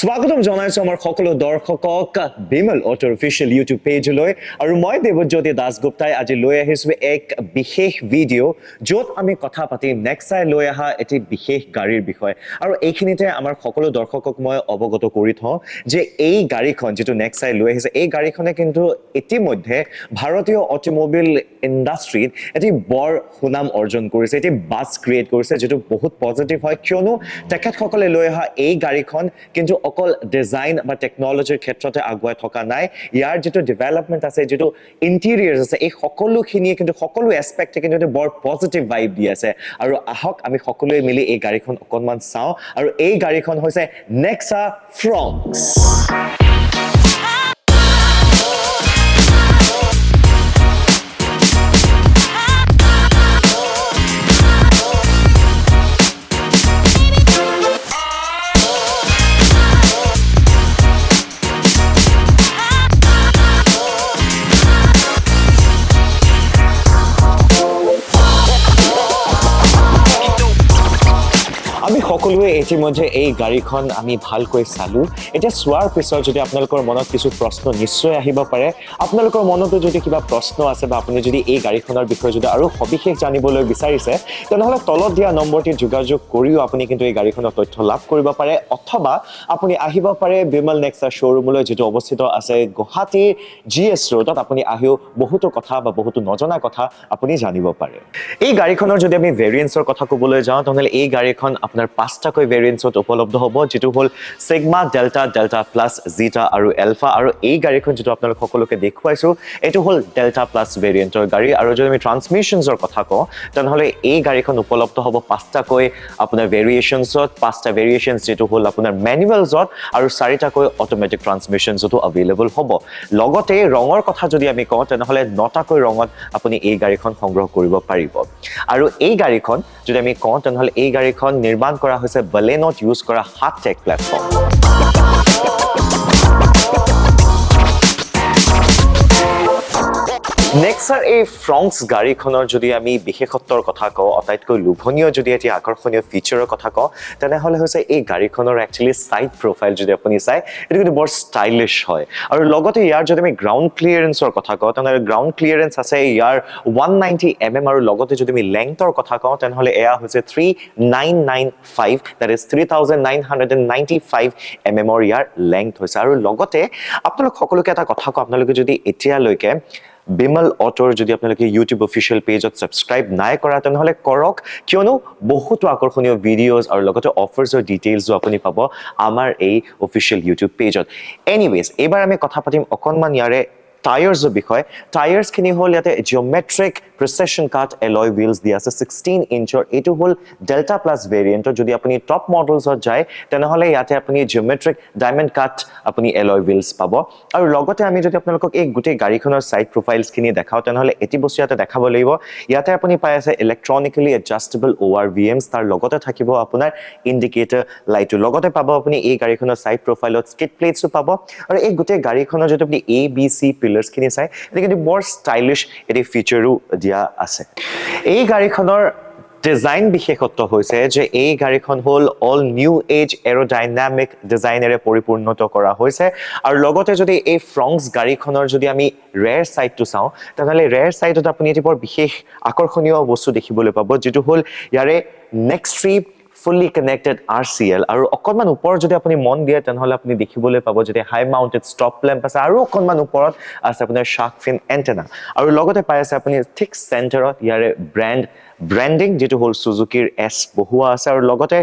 স্বাগতম জনাইছোঁ আমাৰ সকলো দৰ্শকক বিমল অটোৰ অফিচিয়েল ইউটিউব পেজলৈ আৰু মই দেৱজ্যোতি দাসগুপ্তাই আজি লৈ আহিছোঁ এক বিশেষ ভিডিঅ', য'ত আমি কথা পাতিম নেক্সাই লৈ অহা এটি বিশেষ গাড়ীৰ বিষয়ে। আৰু এইখিনিতে আমাৰ সকলো দৰ্শকক মই অৱগত কৰি থওঁ যে এই গাড়ীখন যিটো নেক্সাই লৈ আহিছে, এই গাড়ীখনে কিন্তু ইতিমধ্যে ভাৰতীয় অট'মোবিল ইণ্ডাষ্ট্ৰীত এটি বৰ সুনাম অৰ্জন কৰিছে, এটি বাজ ক্ৰিয়েট কৰিছে, যিটো বহুত পজিটিভ হয়, কিয়নো তেখেতসকলে লৈ অহা এই গাড়ীখন কিন্তু অকল ডিজাইন বা টেকনলজিৰ ক্ষেত্ৰতে আগুৱাই থকা নাই। ইয়াৰ যিটো ডেভেলপমেণ্ট আছে, যিটো ইণ্টেৰিয়াৰ্ছ আছে, এই সকলোখিনিয়ে কিন্তু, সকলো এছপেক্টে কিন্তু এটি বৰ পজিটিভ ভাইব দি আছে। আৰু আহক, আমি সকলোৱে মিলি এই গাড়ীখন অকণমান চাওঁ। আৰু এই গাড়ীখন হৈছে নেক্সা ফ্ৰংক্স। আমি সকলোৱে ইতিমধ্যে এই গাড়ীখন আমি ভালকৈ চালোঁ। এতিয়া চোৱাৰ পিছত যদি আপোনালোকৰ মনত কিছু প্ৰশ্ন নিশ্চয় আহিব পাৰে। আপোনালোকৰ মনতো যদি কিবা প্ৰশ্ন আছে বা আপুনি যদি এই গাড়ীখনৰ বিষয়ে যদি আৰু সবিশেষ জানিবলৈ বিচাৰিছে, তেনেহ'লে তলত দিয়া নম্বৰটিত যোগাযোগ কৰিও আপুনি কিন্তু এই গাড়ীখনৰ তথ্য লাভ কৰিব পাৰে, অথবা আপুনি আহিব পাৰে বিমল নেক্সা শ্ব'ৰুমলৈ, যিটো অৱস্থিত আছে গুৱাহাটীৰ জি এছ ৰোডত। আপুনি আহিও বহুতো কথা বা বহুতো নজনা কথা আপুনি জানিব পাৰে। এই গাড়ীখনৰ যদি আমি ভেৰিয়েণ্টছৰ কথা ক'বলৈ যাওঁ, তেনেহ'লে এই গাড়ীখন আপোনাৰ পাঁচটাকৈ ভেৰিয়েণ্টছত উপলব্ধ হ'ব, যিটো হ'ল sigma, delta, delta plus, জিটা আৰু এলফা। আৰু এই গাড়ীখন যিটো আপোনালোক সকলোকে দেখুৱাইছোঁ, এইটো হ'ল ডেল্টা প্লাছ ভেৰিয়েণ্টৰ গাড়ী। আৰু যদি আমি ট্ৰান্সমিশ্যনছৰ কথা কওঁ, তেনেহ'লে এই গাড়ীখন উপলব্ধ হ'ব পাঁচটাকৈ আপোনাৰ ভেৰিয়েশ্যনছত, পাঁচটা ভেৰিয়েশ্যনছ, যিটো হ'ল আপোনাৰ মেনুৱেলছত আৰু চাৰিটাকৈ অট'মেটিক ট্ৰান্সমিশ্যনছতো এভেইলেবল হ'ব। লগতে ৰঙৰ কথা যদি আমি কওঁ, তেনেহ'লে নটাকৈ ৰঙত আপুনি এই গাড়ীখন সংগ্ৰহ কৰিব পাৰিব। আৰু এই গাড়ীখন যদি আমি কওঁ, তেনেহ'লে এই গাড়ীখন নিৰ্মাণ কৰা হৈছে বেলেনত ইউজ কৰা হাৰ্ডটেক প্লেটফৰ্ম। নেক্সাৰ এই ফ্ৰংক্স গাড়ীখনৰ যদি আমি বিশেষত্বৰ কথা কওঁ, আটাইতকৈ লোভনীয় যদি এটি আকৰ্ষণীয় ফিচাৰৰ কথা কওঁ, তেনেহ'লে হৈছে এই গাড়ীখনৰ একচুৱেলি ছাইড প্ৰফাইল যদি আপুনি চায়, এইটো কিন্তু বৰ ষ্টাইলিছ হয়। আৰু লগতে ইয়াৰ যদি আমি গ্ৰাউণ্ড ক্লিয়াৰেঞ্চৰ কথা কওঁ, তেনেহ'লে গ্ৰাউণ্ড ক্লিয়াৰেঞ্চ আছে ইয়াৰ 190 mm। আৰু লগতে যদি আমি লেংথৰ কথা কওঁ, তেনেহ'লে এয়া হৈছে 3995, that is 3995 mmৰ year length হৈছে। আৰু লগতে আপোনালোক সকলোকে এটা কথা কওঁ, আপোনালোকে যদি এতিয়ালৈকে বিমল অটোৰ যদি আপোনালোকে ইউটিউব অফিচিয়েল পেজত ছাবস্ক্ৰাইব নাই কৰা, তেনেহ'লে কৰক, কিয়নো বহুতো আকৰ্ষণীয় ভিডিঅ'জ আৰু লগতে অফাৰ্ছৰ ডিটেইলছো আপুনি পাব আমাৰ এই অফিচিয়েল ইউটিউব পেজত। এনিৱেজ, এইবাৰ আমি কথা পাতিম অকণমান ইয়াৰে টায়াৰ্ছৰ বিষয়ে। টায়াৰ্ছখিনি হ'ল ইয়াতে জিঅ'মেট্ৰিক প্ৰিচিছন কাট এলয় হুইলছ দিয়া আছে 16 ইঞ্চৰ। এইটো হ'ল ডেল্টা প্লাছ ভেৰিয়েণ্টৰ। যদি আপুনি টপ মডেলছত যায়, তেনেহ'লে ইয়াতে আপুনি জিঅ'মেট্ৰিক ডায়মণ্ড কাট আপুনি এলয় হুইলছ পাব। আৰু লগতে আমি যদি আপোনালোকক এই গোটেই গাড়ীখনৰ ছাইড প্ৰফাইলছখিনি দেখাওঁ, তেনেহ'লে এটি বস্তু ইয়াতে দেখাব লাগিব। ইয়াতে আপুনি পাই আছে ইলেক্ট্ৰনিকেলি এডজাষ্টেবল অ'আৰভিএমছ, তাৰ লগতে থাকিব আপোনাৰ ইণ্ডিকেটৰ লাইটো। লগতে পাব আপুনি এই গাড়ীখনৰ ছাইড প্ৰফাইলত স্কিড প্লেটছো পাব। আৰু এই গোটেই গাড়ীখনৰ যদি আপুনি এ বি চি পিলাৰ্ছখিনি চাই, এইটো কিন্তু বৰ ষ্টাইলিছ এটি ফিচাৰো দিয়া আছে। এই গাড়ীখনৰ ডিজাইন বিশেষত্ব হৈছে যে এই গাড়ীখন হ'ল অল নিউ এজ এৰ'ডাইনামিক ডিজাইনেৰে পৰিপূৰ্ণত কৰা হৈছে। আৰু লগতে যদি এই ফ্ৰংক্স গাড়ীখনৰ যদি আমি ৰেৰ ছাইডটো চাওঁ, তেনেহ'লে ৰেৰ ছাইডত আপুনি এটি বৰ বিশেষ আকৰ্ষণীয় বস্তু দেখিবলৈ পাব, যিটো হ'ল ইয়াৰে নেক্সট্ৰি ফুল্লি কানেক্টেড আৰচিএল। আৰু অকণমান ওপৰত যদি আপুনি মন দিয়ে, তেনেহ'লে আপুনি দেখিবলৈ পাব যদি হাই মাউণ্টেড ষ্টপ লেম্প আছে আৰু অকণমান ওপৰত আছে আপোনাৰ শ্বাৰ্ক ফিন এণ্টেনা। আৰু লগতে পাই আছে আপুনি ঠিক চেণ্টাৰত ইয়াৰে ব্ৰেণ্ডিং, যিটো হ'ল চুজুকিৰ এছ বহুৱা আছে। আৰু লগতে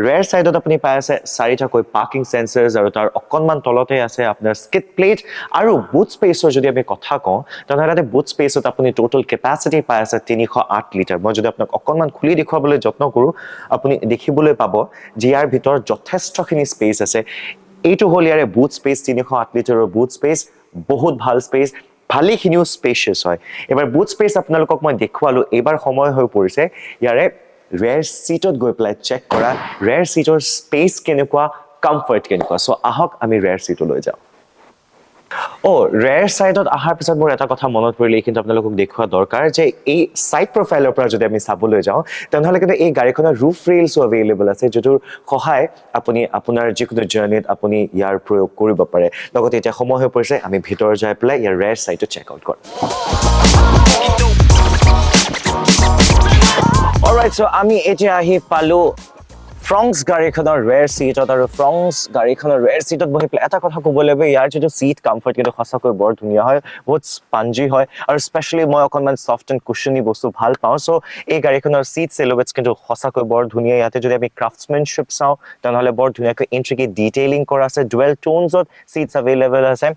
ৰেৰ ছাইডত আপুনি পাই আছে চাৰিটাকৈ পাৰ্কিং চেঞ্চাৰ্ছ আৰু তাৰ অকণমান তলতে আছে আপোনাৰ স্কিড প্লেট। আৰু বুট স্পেচৰ যদি আমি কথা কওঁ, তেনেহ'লে তাতে বুট স্পেচত আপুনি টোটেল কেপাচিটি পাই আছে 308 লিটাৰ। মই যদি আপোনাক অকণমান খুলি দেখুৱাবলৈ যত্ন কৰোঁ, আপুনি দেখিবলৈ পাব যে ইয়াৰ ভিতৰত যথেষ্টখিনি স্পেচ আছে। এইটো হ'ল ইয়াৰে বুট স্পেচ, 308 লিটাৰৰ বুট স্পেচ। বহুত ভাল স্পেচ, ভালেখিনিও স্পেচিয়াছ হয়। এইবাৰ বুট স্পেচ আপোনালোকক মই দেখুৱালোঁ, এইবাৰ সময় হৈ পৰিছে ইয়াৰে ৰেৰ চিটত গৈ পেলাই চেক কৰা, ৰেৰ চিটৰ স্পেচ কেনেকুৱা, কমফৰ্ট কেনেকুৱা। চ' আহক, আমি ৰেৰ চিটলৈ যাওঁ। অ' ৰেৰ ছাইডত অহাৰ পিছত মোৰ এটা কথা মনত পৰিলে, কিন্তু আপোনালোকক দেখুওৱা দৰকাৰ যে এই ছাইড প্ৰফাইলৰ পৰা যদি আমি চাবলৈ যাওঁ, তেনেহ'লে কিন্তু এই গাড়ীখনৰ ৰুফ ৰেইলছো এভেইলেবল আছে, যিটোৰ সহায় আপুনি আপোনাৰ যিকোনো জাৰ্ণিত আপুনি ইয়াৰ প্ৰয়োগ কৰিব পাৰে। লগতে এতিয়া সময় হৈ পৰিছে আমি ভিতৰ যাই পেলাই ইয়াৰ ৰেৰ ছাইডটো চেক আউট কৰোঁ। অলৰাইট, চ' আমি এতিয়া আহি পালোঁ ফ্ৰংছ গাড়ীখনৰ ৰেৰ চিটত আৰু ফ্ৰংছ গাড়ীখনৰ ৰেৰ চিটত বহি পেলাই এটা কথা ক'ব লাগিব, ইয়াৰ যিটো চিট কমফৰ্ট কিন্তু সঁচাকৈ বৰ ধুনীয়া হয়, বহুত স্পাঞ্জি হয় আৰু স্পেচিয়েলি মই অকণমান ছফ্ট এণ্ড কুশ্যনী বস্তু ভাল পাওঁ। চ' এই গাড়ীখনৰ চিট চিলুৱেটছ কিন্তু সঁচাকৈ বৰ ধুনীয়া। ইয়াতে যদি আমি ক্ৰাফ্টছমেনশ্বিপ চাওঁ, তেনেহ'লে বৰ ধুনীয়াকৈ ইণ্ট্ৰিকেট ডিটেইলিং কৰা আছে। ডুৱেল টোনছত চিটছ এভেইলেবল আছে।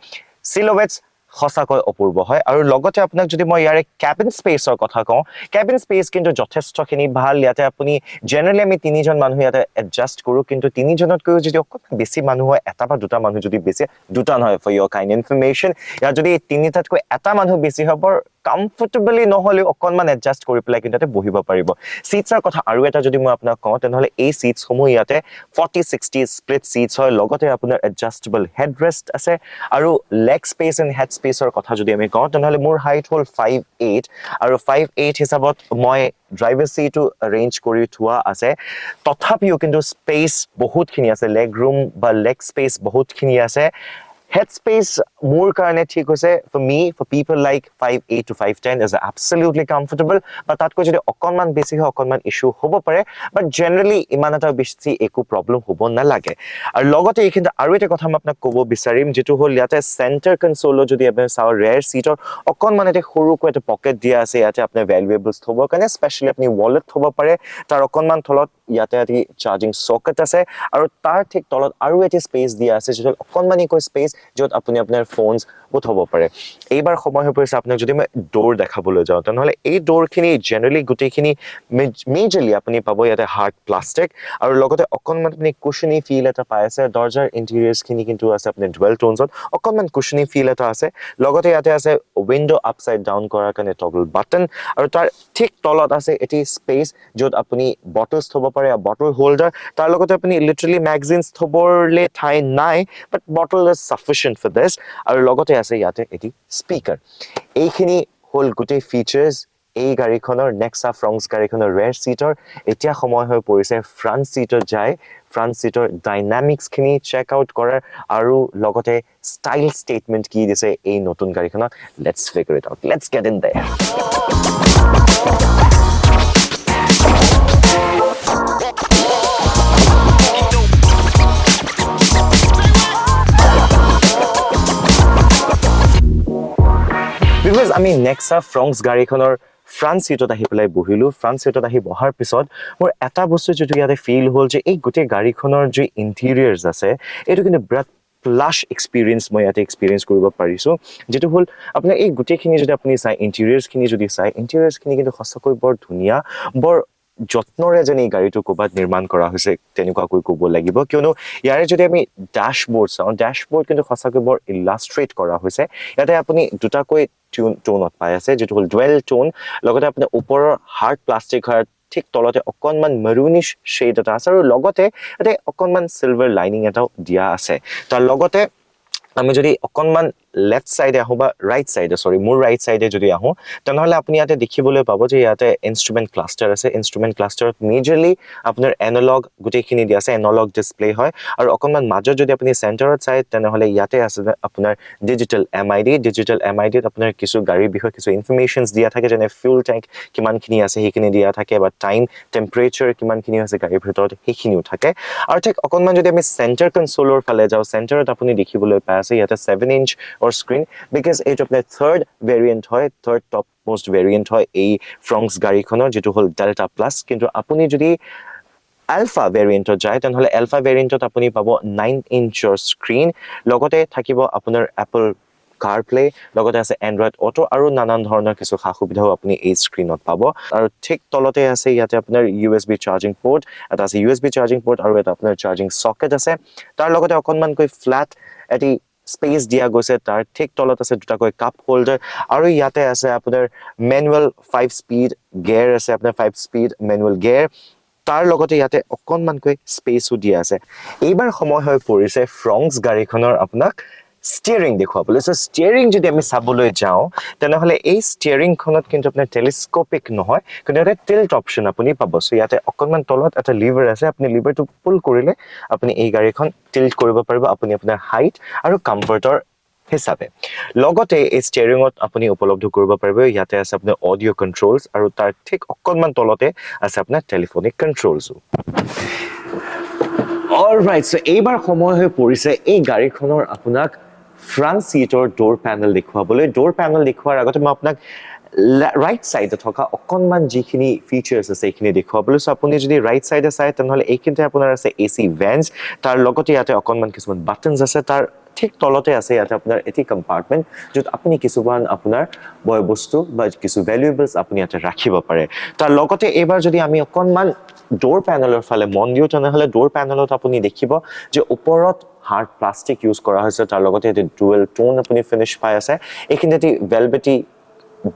চিলুৱেটছ সঁচাকৈ অপূৰ্ব হয়। আৰু লগতে আপোনাক যদি মই ইয়াৰে কেবিন স্পেচৰ কথা কওঁ, কেবিন স্পেচ কিন্তু যথেষ্টখিনি ভাল। ইয়াতে আপুনি জেনেৰেলি আমি তিনিজন মানুহ ইয়াতে এডজাষ্ট কৰোঁ, কিন্তু তিনিজনতকৈও যদি অকণমান বেছি মানুহ হয়, এটা বা দুটা মানুহ যদি বেছি, দুটা নহয়, ফৰ your kind information, ইয়াত যদি তিনিটাতকৈ এটা মানুহ বেছি হয়, বৰ কমফৰ্টেবলি নহ'লেও অকণমান এডজাষ্ট কৰি পেলাই কিন্তু ইয়াতে বহিব পাৰিব। চিটছৰ কথা আৰু এটা যদি মই আপোনাক কওঁ, তেনেহ'লে এই চিটছসমূহ ইয়াতে 40-60 স্প্লিট চিটছ হয়। লগতে আপোনাৰ এডজাষ্টেবল হেড ৰেষ্ট আছে। আৰু লেগ স্পেচ এণ্ড হেড স্পেচৰ কথা যদি আমি কওঁ, তেনেহ'লে মোৰ হাইট হ'ল 5'8 আৰু 5'8 হিচাপত মই ড্ৰাইভাৰ চিটো এৰেঞ্জ কৰি থোৱা আছে। তথাপিও কিন্তু স্পেচ বহুতখিনি আছে, লেগ ৰুম বা লেগ স্পেচ বহুতখিনি আছে। হেড স্পেচ মোৰ কাৰণে ঠিক হৈছে। For me, for people like 5'8 to 5'10 is absolutely comfortable, বা তাতকৈ যদি অকণমান বেছি হয়, অকণমান ইছ্যু হ'ব পাৰে, বাট জেনেৰেলি ইমান এটা বেছি একো প্ৰব্লেম হ'ব নালাগে। আৰু লগতে এইখিনিতে আৰু এটা কথা মই আপোনাক ক'ব বিচাৰিম, যিটো হ'ল ইয়াতে চেণ্টাৰ কনচ'লত যদি আপুনি চাওঁ, ৰেৰ চিটৰ অকণমান এটা সৰুকৈ এটা পকেট দিয়া আছে ইয়াতে আপোনাৰ ভেলুৱেবলছ থ'বৰ কাৰণে, স্পেচিয়েলি আপুনি ৱালেট থ'ব পাৰে। তাৰ অকণমান তলত ইয়াতে এটি চাৰ্জিং চকেট আছে আৰু তাৰ ঠিক তলত আৰু এটি স্পেচ দিয়া আছে, যিটো হ'ল অকণমানিকৈ স্পেচ য'ত আপুনি আপোনাৰ ফোনছ থ'ব পাৰে। এইবাৰ সময় হৈ পৰিছে আপোনাক যদি মই ড'ৰ দেখাবলৈ যাওঁ, তেনেহ'লে এই ড'ৰখিনি জেনেৰেলি গোটেইখিনি মেজৰলি আপুনি পাব ইয়াতে হাৰ্ড প্লাষ্টিক আৰু লগতে অকণমান আপুনি কুশ্যনী ফিল এটা পাই আছে। দৰ্জাৰ ইণ্টেৰিয়াৰ্ছখিনি কিন্তু আছে আপুনি ডুৱেল টোনছত, অকণমান কুশ্যনী ফিল এটা আছে। লগতে ইয়াতে আছে উইণ্ড' আপচাইড ডাউন কৰাৰ কাৰণে টগল বাটন আৰু তাৰ ঠিক তলত আছে এটি স্পেচ য'ত আপুনি বটলছ থ'ব পাৰে, বটল হোল্ডাৰ। তাৰ লগতে আপুনি লিটাৰেলি মেগজিনছ থ'বলৈ ঠাই নাই, but bottle is sufficient for this. আৰু লগতে আছে ইয়াতে এটি স্পীকাৰ। এইখিনি হ'ল গোটেই ফিচাৰ্ছ এই গাড়ীখনৰ, নেক্সা ফ্ৰংছ গাড়ীখনৰ ৰেৰ চিটৰ। এতিয়া সময় হৈ পৰিছে ফ্ৰণ্ট চিটত যাই ফ্ৰণ্ট চিটৰ ডাইনামিক্সখিনি চেক আউট কৰাৰ আৰু লগতে ষ্টাইল ষ্টেটমেণ্ট কি দিছে এই নতুন গাড়ীখনত। Let's figure it out, let's get in there. Because আমি নেক্সা ফ্ৰংছ গাড়ীখনৰ ফ্ৰণ্ট চিটত আহি পেলাই বহিলোঁ। ফ্ৰণ্ট চিটত আহি বহাৰ পিছত মোৰ এটা বস্তু যিটো ইয়াতে ফিল হ'ল যে এই গোটেই গাড়ীখনৰ যি ইণ্টেৰিয়াৰ্ছ আছে, এইটো কিন্তু বিৰাট প্লাছ এক্সপিৰিয়েঞ্চ মই ইয়াতে এক্সপিৰিয়েঞ্চ কৰিব পাৰিছোঁ। যিটো হ'ল আপোনাৰ এই গোটেইখিনি যদি আপুনি চায়, ইণ্টেৰিয়াৰ্ছখিনি যদি চায়, ইণ্টেৰিয়াৰ্ছখিনি কিন্তু সঁচাকৈ বৰ ধুনীয়া, বৰ যত্নৰে যেন এই গাড়ীটো ক'ৰবাত নিৰ্মাণ কৰা হৈছে তেনেকুৱাকৈ ক'ব লাগিব। কিয়নো ইয়াৰে যদি আমি ডেছবৰ্ড চাওঁ, ডেছবৰ্ড কিন্তু সঁচাকৈ বৰ ইলাষ্ট্ৰেট কৰা হৈছে। ইয়াতে আপুনি দুটাকৈ টোনত পাই আছে, যিটো হ'ল ডুৱেল টোন। লগতে আপুনি ওপৰৰ হাৰ্ড প্লাষ্টিক হয়, ঠিক তলতে অকণমান মেৰুনিছ শ্বেড এটা আছে আৰু লগতে ইয়াতে অকণমান চিলভাৰ লাইনিং এটাও দিয়া আছে। তাৰ লগতে আমি যদি অকণমান লেফ্ট ছাইডে আহোঁ বা ৰাইট ছাইডে, চৰি, মোৰ ৰাইট ছাইডে যদি আহোঁ, তেনেহ'লে আপুনি ইয়াতে দেখিবলৈ পাব যে ইয়াতে ইনষ্ট্ৰুমেণ্ট ক্লাষ্টাৰ আছে। ইনষ্ট্ৰুমেণ্ট ক্লাষ্টাৰত মেজৰলি আপোনাৰ এনালগ গোটেইখিনি দিয়া আছে, এনালগ ডিছপ্লে হয়। আৰু অকণমান মাজত যদি আপুনি চেণ্টাৰত চায়, তেনেহ'লে ইয়াতে আছে আপোনাৰ ডিজিটেল এমআইডি। ডিজিটেল এমআইডিত আপোনাৰ কিছু গাড়ীৰ বিষয়ে কিছু ইনফৰমেশ্যনছ দিয়া থাকে, যেনে ফিউল টেংক কিমানখিনি আছে সেইখিনি দিয়া থাকে বা টাইম, টেম্পাৰেচাৰ কিমানখিনি আছে গাড়ীৰ ভিতৰত সেইখিনিও থাকে। আৰু ঠিক অকণমান যদি আমি চেণ্টাৰ কনচ'লৰ ফালে যাওঁ, চেণ্টাৰত আপুনি দেখিবলৈ পাই আছে ইয়াতে 7 ইঞ্চৰ স্ক্ৰীণ, because এইটো আপোনাৰ থাৰ্ড ভেৰিয়েণ্ট হয়, থাৰ্ড টপ মষ্ট ভেৰিয়েণ্ট হয় এই ফ্ৰংছ গাড়ীখনৰ, যিটো হ'ল ডেল্টা প্লাছ। কিন্তু আপুনি যদি আলফা ভেৰিয়েণ্টত যায়, তেনেহ'লে আলফা ভেৰিয়েণ্টত আপুনি পাব 9 ইঞ্চৰ স্ক্ৰীণ, লগতে থাকিব আপোনাৰ এপল কাৰ প্লে, লগতে আছে এণ্ড্ৰইড অ'টো আৰু নানান ধৰণৰ কিছু সা সুবিধাও আপুনি এই স্ক্ৰীণত পাব। আৰু ঠিক তলতে আছে ইয়াতে আপোনাৰ ইউএছবি চাৰ্জিং পৰ্ট এটা আছে, ইউএছবি চাৰ্জিং পৰ্ট আৰু এটা আপোনাৰ চাৰ্জিং চকেট আছে। তাৰ লগতে অকণমানকৈ ফ্লেট এটি স্পেচ দিয়া গৈছে। তাৰ ঠিক তলত আছে দুটাকৈ কাপ হোল্ডাৰ আৰু ইয়াতে আছে আপোনাৰ মেনুৱেল 5 স্পীড গেয়াৰ আছে, আপোনাৰ 5 স্পীড মেনুৱেল গেয়াৰ। তাৰ লগতে ইয়াতে অকণমানকৈ স্পেচো দিয়া আছে। এইবাৰ সময় হৈ পৰিছে ফ্ৰংছ গাড়ীখনৰ আপোনাক ষ্টিয়াৰিং দেখুৱাবলৈ। চ' ষ্টিয়াৰিং যদি আমি চাবলৈ যাওঁ, তেনেহ'লে এই ষ্টিয়াৰিংখনত কিন্তু আপোনাৰ টেলিস্কপিক নহয়, কিন্তু ইয়াতে টিল্ট অপশ্যন আপুনি পাব। চ' ইয়াতে অকণমান তলত এটা লিভাৰ আছে। আপুনি লিভাৰটো পুল কৰিলে আপুনি এই গাড়ীখন টিল্ট কৰিব পাৰিব, আপুনি আপোনাৰ হাইট আৰু কমফৰ্টৰ হিচাপে। লগতে এই ষ্টিয়াৰিঙত আপুনি উপলব্ধ কৰিব পাৰিব, ইয়াতে আছে আপোনাৰ অডিঅ' কণ্ট্ৰলছ আৰু তাৰ ঠিক অকণমান তলতে আছে আপোনাৰ টেলিফোনিক কণ্ট্ৰলছো। অলৰাইট, চ' এইবাৰ সময় হৈ পৰিছে এই গাড়ীখনৰ আপোনাক ফ্ৰণ্ট চিটৰ ড'ৰ পেনেল দেখুৱাবলৈ। ড'ৰ পেনেল দেখুওৱাৰ আগতে মই আপোনাক ৰাইট ছাইডে থকা অকণমান যিখিনি ফিচাৰ্ছ আছে, এইখিনি দেখুৱাবলৈ। চ' আপুনি যদি ৰাইট ছাইডে চায়, তেনেহ'লে এইখিনিতে আপোনাৰ আছে এচি ভেণ্টছ। তাৰ লগতে ইয়াতে অকণমান কিছুমান বাটনছ আছে। তাৰ ঠিক তলতে আছে ইয়াতে আপোনাৰ এটি কম্পাৰ্টমেণ্ট, য'ত আপুনি কিছুমান আপোনাৰ বয় বস্তু বা কিছু ভেলুৱেবলছ আপুনি ইয়াতে ৰাখিব পাৰে। তাৰ লগতে এইবাৰ যদি আমি অকণমান ড'ৰ পেনেলৰ ফালে মন দিওঁ, তেনেহ'লে ড'ৰ পেনেলত আপুনি দেখিব যে ওপৰত হাৰ্ড প্লাষ্টিক ইউজ কৰা হৈছে। তাৰ লগতে এটি ডুৱেল টোন আপুনি ফিনিছ পাই আছে। এইখিনিতে এটি ভেলভেটি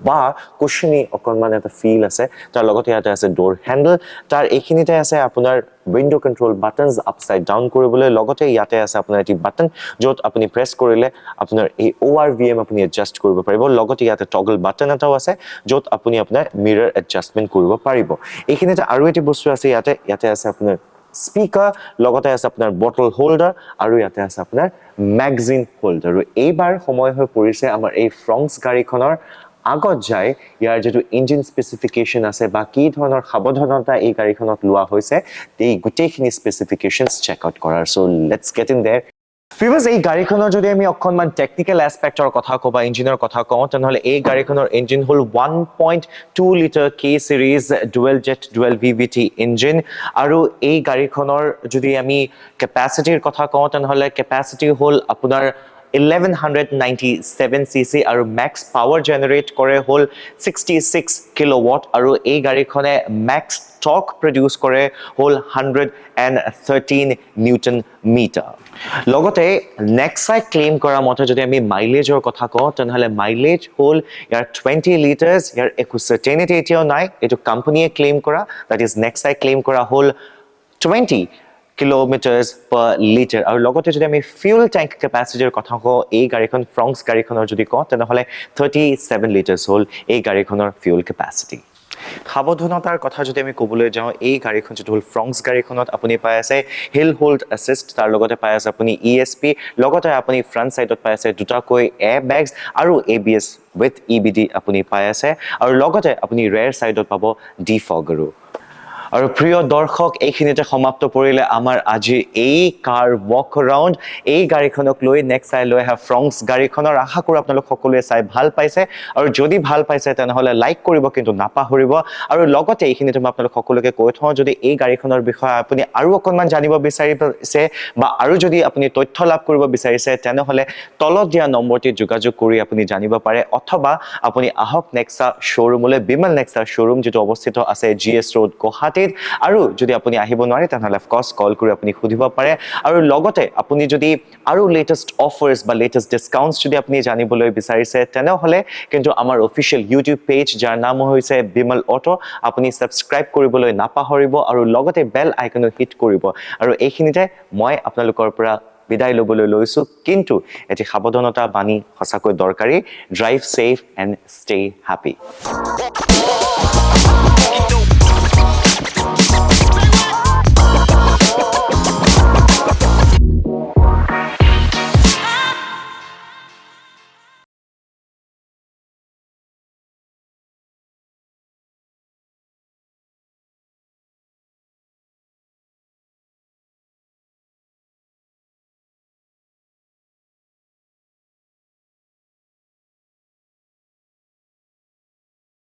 বা কুশনী অকণমান এটা ফিল আছে। তাৰ লগতে ইয়াতে আছে ড'ৰ হেণ্ডেল। তাৰ এইখিনিতে আছে আপোনাৰ window control buttons, upside down কৰিবলৈ। লগতে ইয়াতে আছে আপোনাৰ এটি বাটন, য'ত আপুনি প্ৰেছ কৰিলে আপোনাৰ এই অ'আৰভিএম আপুনি এডজাষ্ট কৰিব পাৰিব। লগতে ইয়াতে টগল বাটন এটাও আছে, য'ত আপুনি আপোনাৰ মিৰৰ এডজাষ্টমেণ্ট কৰিব পাৰিব। এইখিনিতে আৰু এটি বস্তু আছে ইয়াতে। ইয়াতে আছে আপোনাৰ স্পীকাৰ, লগতে আছে আপোনাৰ বটল হোল্ডাৰ আৰু ইয়াতে আছে আপোনাৰ মেগজিন হোল্ডাৰ। আৰু এইবাৰ সময় হৈ পৰিছে আমাৰ এই ফ্ৰংছ গাড়ীখনৰ আগত যায় ইয়াৰ যিটো ইঞ্জিন স্পেচিফিকেশ্যন আছে বা কি ধৰণৰ সাৱধানতা এই গাড়ীখনত লোৱা হৈছে, এই গোটেইখিনি স্পেচিফিকেশ্যনছ চেক আউট কৰাৰ। So let's get in there, viewers. এই গাড়ীখনৰ যদি আমি অকণমান টেকনিকেল এছপেক্টৰ কথা কওঁ বা ইঞ্জিনৰ কথা কওঁ, তেনেহ'লে এই গাড়ীখনৰ ইঞ্জিন হ'ল 1.2 litre K series dual jet dual VVT engine। আৰু এই গাড়ীখনৰ যদি আমি কেপাচিটিৰ কথা কওঁ, তেনেহ'লে কেপাচিটি হ'ল আপোনাৰ 1197 cc আৰু মেক্স পাৱাৰ জেনেৰেট কৰে হ'ল 66 কিলোৱাট। আৰু এই গাড়ীখনে মেক্স টৰ্ক প্ৰডিউচ কৰে হ'ল 113 newton meter। লগতে নেক্সাই ক্লেইম কৰা মতে যদি আমি মাইলেজৰ কথা কওঁ, তেনেহ'লে মাইলেজ হ'ল ইয়াৰ 20 লিটাৰ্ছ। ইয়াৰ একো চাৰ্টেনিটি এতিয়াও নাই। এইটো কোম্পানীয়ে ক্লেইম কৰা, that is নেক্সাই ক্লেইম কৰা হ'ল 20 কিলোমিটাৰ্ছ পাৰ লিটাৰ। আৰু লগতে যদি আমি ফিউল টেংক কেপাচিটিৰ কথা কওঁ, এই গাড়ীখন ফ্ৰংছ গাড়ীখনৰ যদি কওঁ, তেনেহ'লে 37 লিটাৰ্ছ হ'ল এই গাড়ীখনৰ ফিউল কেপাচিটি। সাৱধানতাৰ কথা যদি আমি ক'বলৈ যাওঁ, এই গাড়ীখন যিটো হ'ল ফ্ৰংছ গাড়ীখনত আপুনি পাই আছে হিল হোল্ড এছিষ্ট, তাৰ লগতে পাই আছে আপুনি ইএছপি, লগতে আপুনি ফ্ৰণ্ট ছাইডত পাই আছে দুটাকৈ এয়াৰ বেগছ আৰু এবিএছ উইথ ইবিডি আপুনি পাই আছে। আৰু লগতে আপুনি ৰেৰ ছাইডত পাব ডিফগাৰো। আৰু প্ৰিয় দৰ্শক, এইখিনিতে সমাপ্ত পৰিলে আমাৰ আজি এই কাৰ ৱাক ৰাউণ্ড, এই গাড়ীখনক লৈ নেক্সাই লৈ অহা ফ্ৰংছ গাড়ীখনৰ। আশা কৰোঁ আপোনালোক সকলোৱে চাই ভাল পাইছে। আৰু যদি ভাল পাইছে, তেনেহ'লে লাইক কৰিব কিন্তু নাপাহৰিব। আৰু লগতে এইখিনিতে মই আপোনালোক সকলোকে কৈ থওঁ, যদি এই গাড়ীখনৰ বিষয়ে আপুনি আৰু অকণমান জানিব বিচাৰিছে বা আৰু যদি আপুনি তথ্য লাভ কৰিব বিচাৰিছে, তেনেহ'লে তলত দিয়া নম্বৰটিত যোগাযোগ কৰি আপুনি জানিব পাৰে, অথবা আপুনি আহক নেক্সা শ্ব'ৰুমলৈ, বিমল নেক্সা শ্ব'ৰুম, যিটো অৱস্থিত আছে জিএছ ৰোড, গুৱাহাটীত। আৰু যদি আপুনি আহিব নোৱাৰে, তেনেহ'লে অফক'ৰ্ছ কল কৰি আপুনি সুধিব পাৰে। আৰু লগতে আপুনি যদি আৰু লেটেষ্ট অফাৰ্ছ বা লেটেষ্ট ডিছকাউণ্টছ যদি আপুনি জানিবলৈ বিচাৰিছে, তেনেহ'লে কিন্তু আমাৰ অফিচিয়েল ইউটিউব পেজ, যাৰ নাম হৈছে বিমল অটো, আপুনি ছাবস্ক্ৰাইব কৰিবলৈ নাপাহৰিব আৰু লগতে বেল আইকনো হিট কৰিব। আৰু এইখিনিতে মই আপোনালোকৰ পৰা বিদায় ল'বলৈ লৈছোঁ, কিন্তু এটি সাৱধানতা বাণী সঁচাকৈ দৰকাৰী। Drive safe and stay happy.